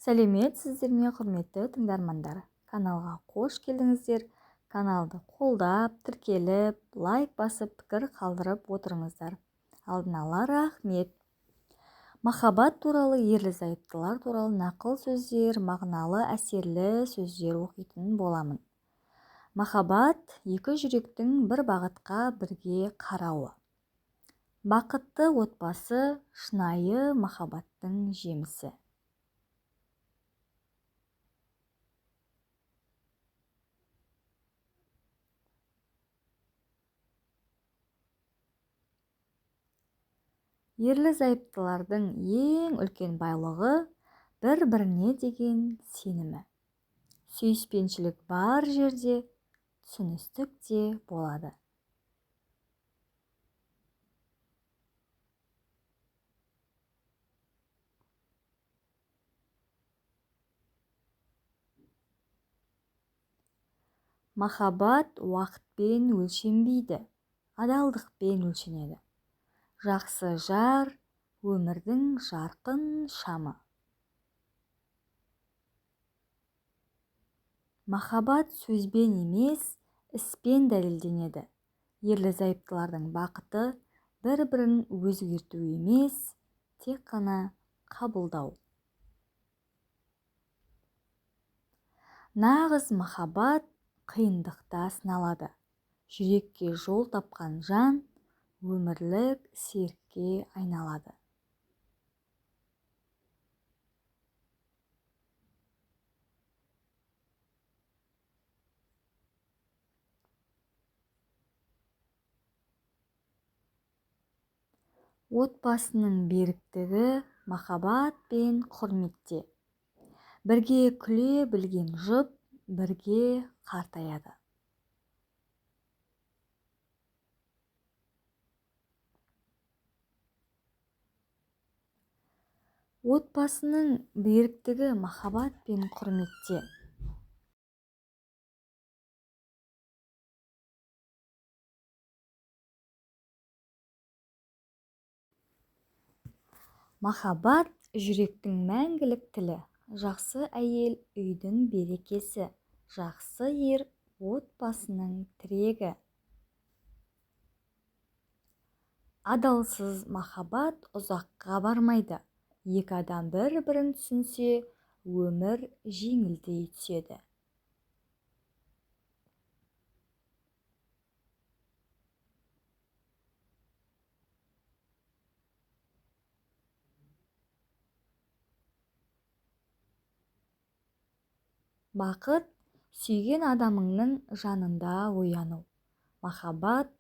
Сәлеметсіздер ме, құрметті тыңдармандар! Каналға қош келдіңіздер. Каналды қолдап, тіркеліп, лайк басып, пікір қалдырып отырыңыздар. Алдын ала рахмет. Махаббат туралы, ерлі-зайыптылар туралы нақыл сөздер, мағыналы, әсерлі сөздер оқитын боламын. Махаббат екі жүректің бір бағытқа бірге қарауы. Бақытты отбасы шынайы махаббаттың жемісі. Ерлі-зайыптылардың ең үлкен байлығы бір-біріне деген сенімі. Сүйіспеншілік бар жерде түсіністік те болады. Махаббат уақытпен өлшенбейді, адалдықпен өлшенеді. Жақсы жар өмірдің жарқын шамы. Махаббат сөзбен емес, іспен дәлелденеді. Ерлі-зайыптылардың бақыты бір-бірін өзгерту емес, тек қана қабылдау. Нағыз махаббат қиындықта сыналады. Жүрекке жол тапқан жан өмірлік серікке айналады. Отбасының беріктігі махаббат пен құрметте. Бірге күле білген жұп бірге қартаяды. Отбасының беріктігі махаббат пен құрметте. Махаббат жүректің мәңгілік тілі. Жақсы әйел үйдің берекесі, жақсы ер отбасының тірегі. Адалсыз махаббат ұзаққа бармайды. Екі адам бір-бірін түсінсе, өмір жеңілдей түседі. Бақыт сүйген адамыңның жанында ояну. Махаббат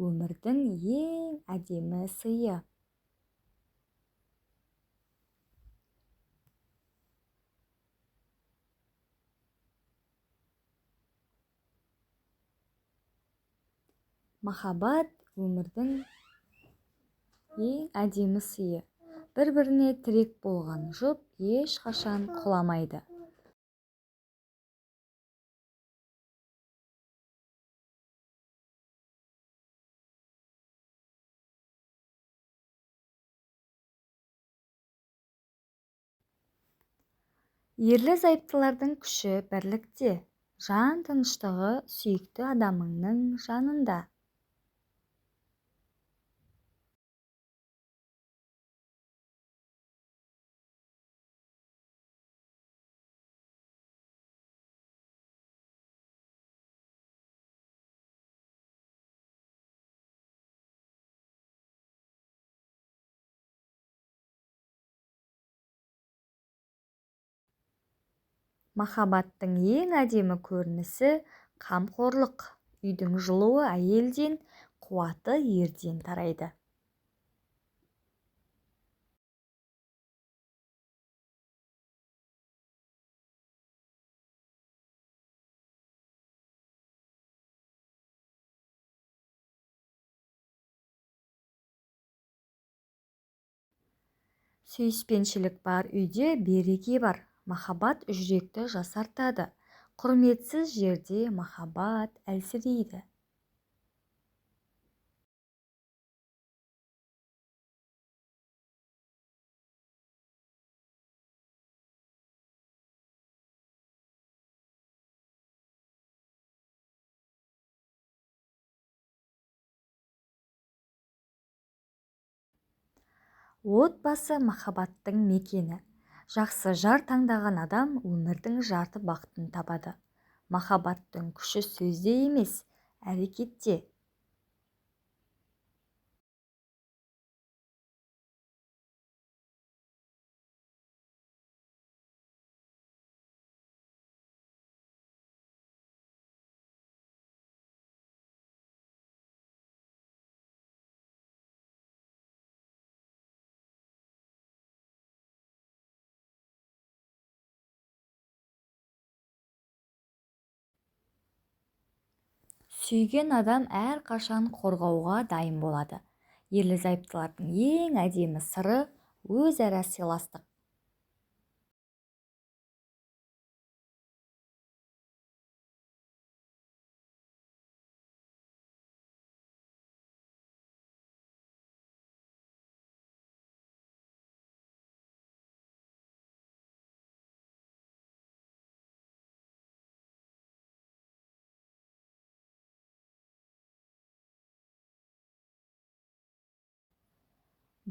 өмірдің ең әдемі сыйы. Махаббат өмірдің ең әдемі сыйы. Бір-біріне тірек болған жұп ешқашан құламайды. Ерлі-зайыптылардың күші бірлікте, жан тыныштығы сүйікті адамыңның жанында. Махаббаттың ең әдемі көрінісі қамқорлық. Үйдің жылуы әйелден, қуаты ерден тарайды. Сүйіспеншілік бар үйде береке бар. Махаббат жүректі жасартады. Құрметсіз жерде махаббат әлсірейді. Отбасы махаббаттың мекені. Жақсы жар таңдаған адам өмірдің жарты бақытын табады. Махаббаттың күші сөзде емес, әрекетте. Сүйген адам әрқашан қорғауға дайын болады. Ерлі-зайыптылардың ең әдемі сыры өзара сыйластық.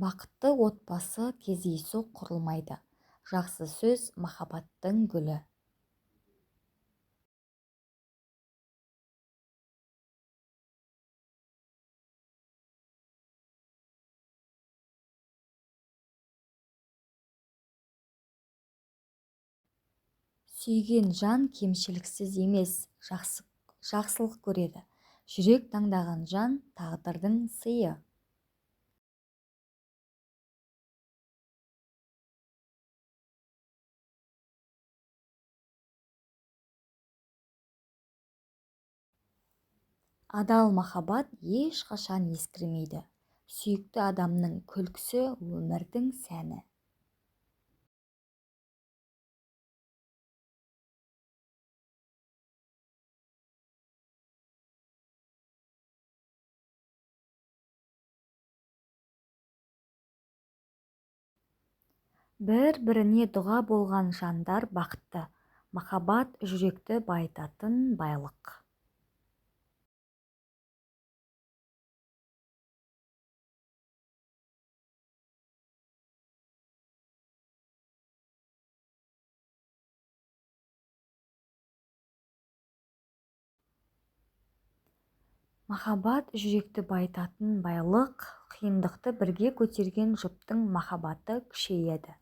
Бақытты отбасы кездейсоқ құрылмайды. Жақсы сөз махаббаттың гүлі. Сүйген жан кемшіліксіз емес, жақсылық көреді. Жүрек таңдаған жан тағдырдың сыйы. Адал махаббат ешқашан ескірмейді. Сүйікті адамның күлкісі өмірдің сәні. Бір-біріне дұға болған жандар бақытты. Махаббат жүректі байытатын байлық. Махаббат жүректі байытатын байлық, қиындықты бірге көтерген жұптың махаббаты күшейеді.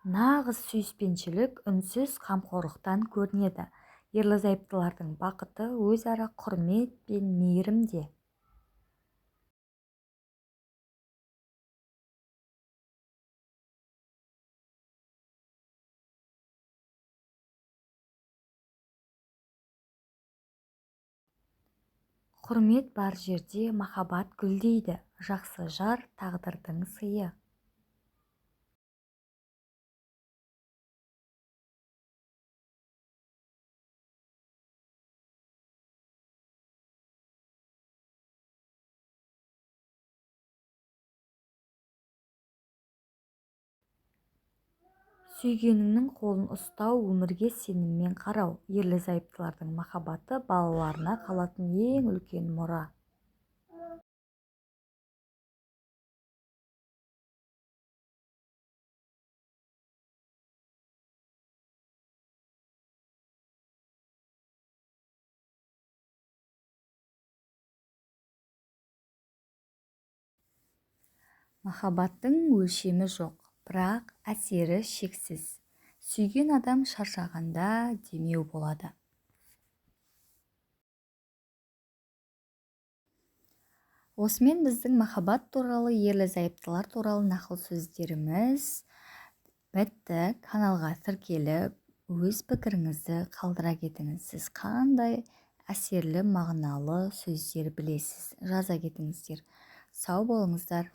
Нағыз сүйіспеншілік үнсіз қамқорлықтан көрінеді. Ерлі-зайыптылардың бақыты өзара құрмет пен мейірімде. Құрмет бар жерде махаббат гүлдейді. Жақсы жар тағдырдың сыйы. Сүйгеніңнің қолын ұстау, өмірге сеніммен қарау. Ерлі-зайыптылардың махаббаты балаларына қалатын ең үлкен мұра. Махаббаттың өлшемі жоқ, бірақ әсері шексіз. Сүйген адам шаршағанда демеу болады. Осымен біздің махаббат туралы, ерлі-зайыптылар туралы нақыл сөздеріміз бітті. Каналға тіркеліп, өз пікіріңізді қалдыра кетіңіз. Сіз қандай әсерлі, мағыналы сөздер білесіз? Жаза кетіңіздер. Сау болыңыздар.